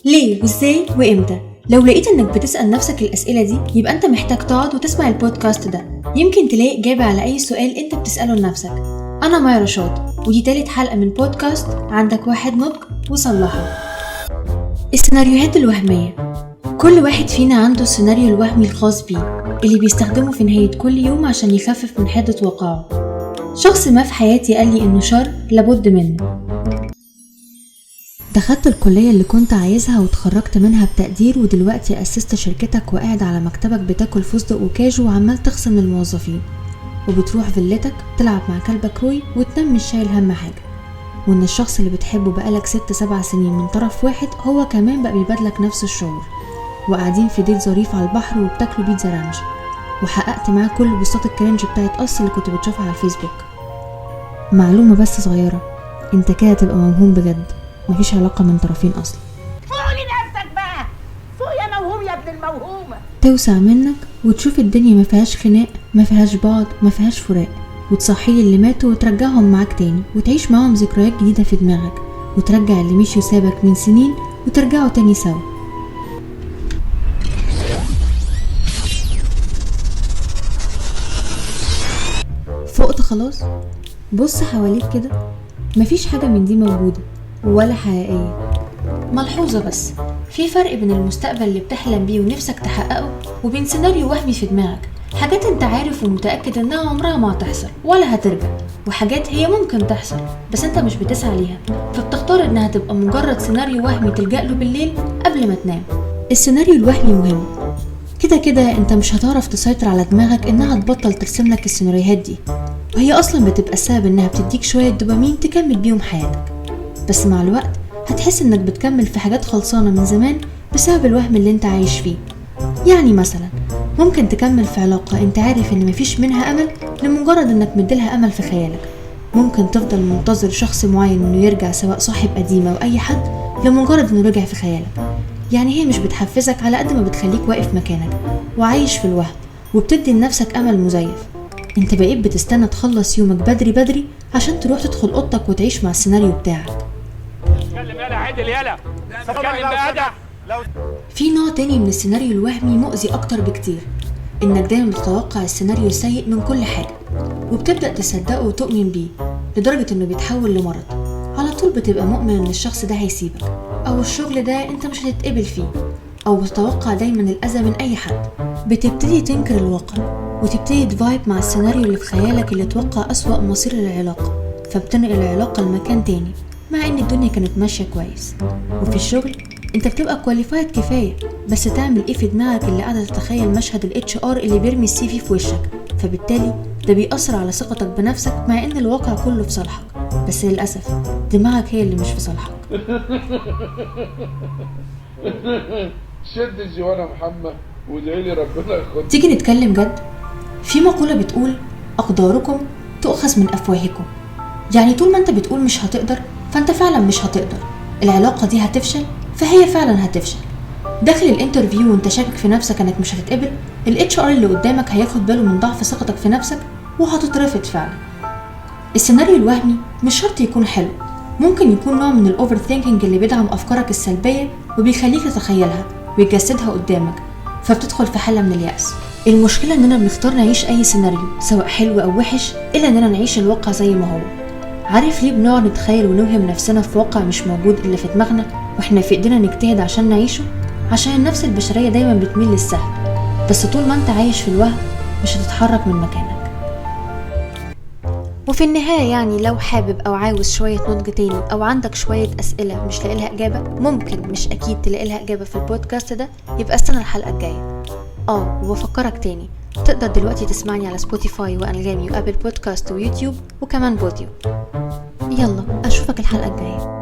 ليه وازاي وامتى؟ لو لقيت انك بتسأل نفسك الأسئلة دي يبقى انت محتاج تقعد وتسمع البودكاست ده، يمكن تلاقي إجابة على أي سؤال انت بتسأله لنفسك. أنا مايا رشاد، ودي تالت حلقة من بودكاست عندك واحد نضج وصلحه. السيناريوهات الوهمية. كل واحد فينا عنده السيناريو الوهمي الخاص بيه اللي بيستخدمه في نهاية كل يوم عشان يخفف من حدة واقعه. شخص ما في حياتي قال لي إنه شر لابد منه. دخلت الكلية اللي كنت عايزها وتخرجت منها بتقدير، ودلوقتي أسست شركتك وقاعد على مكتبك بتاكل فستق وكاجو وعمال تخصم للموظفين، وبتروح فيلتك تلعب مع كلبك روي وتنام مش شايل هم حاجة. وإن الشخص اللي بتحبه بقالك 6-7 سنين من طرف واحد هو كمان بقى بيبادلك نفس الشعور، وقاعدين في date ظريف على البحر وبتاكلوا بيتزا ranch، وحققت معاه كل بوستات ال cringe بتاعت قص اللي كنت بتشوفها على الفيسبوك. معلومة بس صغيرة، انت كده تبقى موهوم بجد، مفيش علاقة من طرفين أصلا. فوق لنفسك بقى، فوق يا موهوم يا ابن الموهومة. توسع منك وتشوف الدنيا ما فيهاش خناق، ما فيهاش بعد، ما فيهاش فراق، وتصحي اللي ماتوا وترجعهم معاك تاني، وتعيش معاهم ذكريات جديدة في دماغك، وترجع اللي مشي وسابك من سنين وترجعوا تاني سوا. فقت خلاص؟ بص حواليك كده، مفيش حاجة من دي موجودة ولا حقيقية. ملحوظة بس، في فرق بين المستقبل اللي بتحلم بيه ونفسك تحققه وبين سيناريو وهمي في دماغك، حاجات انت عارف ومتأكد انها عمرها ما هتحصل ولا هترجع، وحاجات هي ممكن تحصل بس انت مش بتسعى ليها، فبتختار انها تبقى مجرد سيناريو وهمي تلجأ له بالليل قبل ما تنام. السيناريو الوهمي مهم، كده كده انت مش هتعرف تسيطر على دماغك انها تبطل ترسم لك السيناريوهات دي، وهي اصلا بتبقى السبب انها بتديك شوية دوبامين تكمل بيهم حياتك، بس مع الوقت هتحس انك بتكمل في حاجات خلصانة من زمان بسبب الوهم اللي انت عايش فيه. يعني مثلا ممكن تكمل في علاقة انت عارف ان مفيش منها امل لمجرد انك مديلها امل في خيالك. ممكن تفضل منتظر شخص معين انه يرجع، سواء صاحب قديم او اي حد، لمجرد انه رجع في خيالك. يعني هي مش بتحفزك على قد ما بتخليك واقف مكانك وعايش في الوهم، وبتدي لنفسك امل مزيف. انت بقيت بتستنى تخلص يومك بدري بدري عشان تروح تدخل اوضتك وتعيش مع السيناريو بتاعك. في نوع تاني من السيناريو الوهمي مؤذي اكتر بكتير، انك دايما بتتوقع السيناريو السيء من كل حاجة وبتبدأ تصدقه وتؤمن بيه لدرجة انه بيتحول لمرض. على طول بتبقى مؤمن ان الشخص ده هيسيبك، او الشغل ده انت مش هتتقبل فيه، او بتتوقع دايما الاذى من اي حد. بتبتدي تنكر الواقع وتبتدي ت vibe مع السيناريو اللي في خيالك اللي توقع اسوأ مصير للعلاقة، فبتنقل العلاقة لمكان تاني مع ان الدنيا كانت ماشية كويس. وفي الشغل انت بتبقى qualified كفاية، بس تعمل ايه في دماغك اللي قاعدة تتخيل مشهد ال HR اللي بيرمي ال CV في وشك، فبالتالي ده بيأثر على ثقتك بنفسك مع ان الواقع كله في صالحك، بس للأسف دماغك هي اللي مش في صالحك. شد الجوانه محمد وادعي لي ربنا ياخدك. تيجي نتكلم جد، في مقولة بتقول أقداركم تؤخذ من أفواهكم. يعني طول ما انت بتقول مش هتقدر فانت فعلا مش هتقدر، العلاقة دي هتفشل فهي فعلا هتفشل. داخل ال interview وانت شاكك في نفسك انك مش هتتقبل، ال HR اللي قدامك هياخد باله من ضعف ثقتك في نفسك وهتترفض فعلا. السيناريو الوهمي مش شرط يكون حلو، ممكن يكون نوع من ال overthinking اللي بيدعم افكارك السلبية وبيخليك تتخيلها ويجسدها قدامك، فبتدخل في حالة من اليأس. المشكلة اننا بنختار نعيش اي سيناريو سواء حلو او وحش الا اننا نعيش الواقع زي ما هو. عارف ليه بنقعد نتخيل ونوهم نفسنا في واقع مش موجود الا في دماغنا واحنا في ايدينا نجتهد عشان نعيشه؟ عشان النفس البشرية دايما بتميل للسهل، بس طول ما انت عايش في الوهم مش هتتحرك من مكانك. وفي النهاية يعني لو حابب او عاوز شوية نضج تاني او عندك شوية اسئلة مش لاقي لها اجابة، ممكن مش اكيد تلاقي لها اجابة في البودكاست ده، يبقى استنى الحلقة الجاية. وبفكرك تاني، تقدر دلوقتي تسمعني على Spotify وانغامي و Apple Podcast ويوتيوب وكمان بوديو. يلا اشوفك الحلقة الجاية.